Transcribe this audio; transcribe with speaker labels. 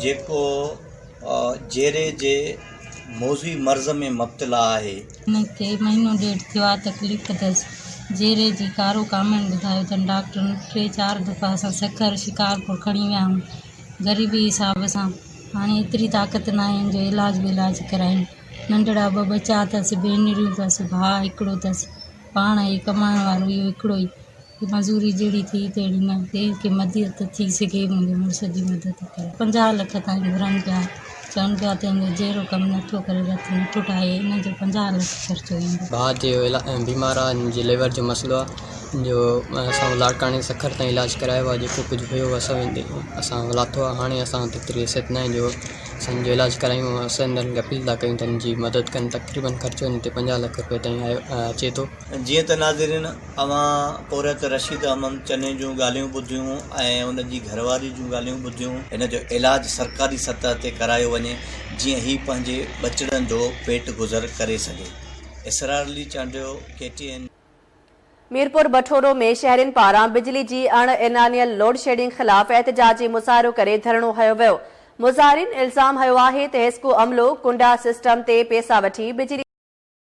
Speaker 1: جيڪو جيري جي موذي مرض ۾ مبتلا آهي.
Speaker 2: هن کي مهينو ڏيڍ ٿيو آهي تڪليف اٿس جيري جي ڪارو ڪامڻ ٻڌايو اٿن ڊاڪٽرن ٽي چار دفعا اسان سکر شڪارپور کڻي ويا آهيون غريبي حساب سان هاڻي ايتري طاقت ناهي هن جو علاج ولاج ڪرايون ننڍڙا ٻه ٻچا اٿس ڀينريون اٿس ڀاء هڪڙو اٿس پاڻ هي ڪمائڻ وارو اهو هڪڙو ئي مزوري جهڙي ٿي تهڙي نه ڪنهن کي مدد ٿي سگهي منهنجي مڙس جي مدد ڪري 50 لک تائين گهرن پيا چون پيا ته هن جو جيرو ڪم نٿو ڪري رت نٿو ٺاهي ان جو 50 لک خرچو ايندو.
Speaker 3: ڀاء جو بيمار آ هن جي ليور جو مسئلو آ جو اسان لاڙڪاڻي سکر تائين علاج ڪرايو آ جيڪو ڪجهه هيو اسان اسان لاٿو آ هاڻي اسان وٽ ايتري حيثيت ناهي جو اسان جو علاج ڪرايون اسان هنن کي اپيل ٿا ڪيون ته هن جي مدد ڪن تقريبن خرچو هن تي 50 لک روپيه تائين آيو اچي ٿو.
Speaker 1: جيئن ته ناظرين اوهان پورهيت رشيد احمد چني جون ڳالهيون ٻڌيون ۽ ان جي گهرواري جون ڳالهيون ٻڌيون. هن جو علاج سرڪاري سطح تي ڪرايو وڃي جيئن هي پنهنجي ٻچڙن جو پيٽ گذر ڪري سگهي. Israr Ali Chandio, K T N.
Speaker 4: Mirpur Bathoro ۾ شهرين پاران بجلي جي اڻ اعلانيل لوڊشيڊنگ خلاف احتجاجي مظاهرو ڪري ڌرڻو هنيو ويو. مظاهرين الزام هنيو آهي ته حيسڪو عملو ڪنڊا سسٽم تي پيسا وٺي بجلي.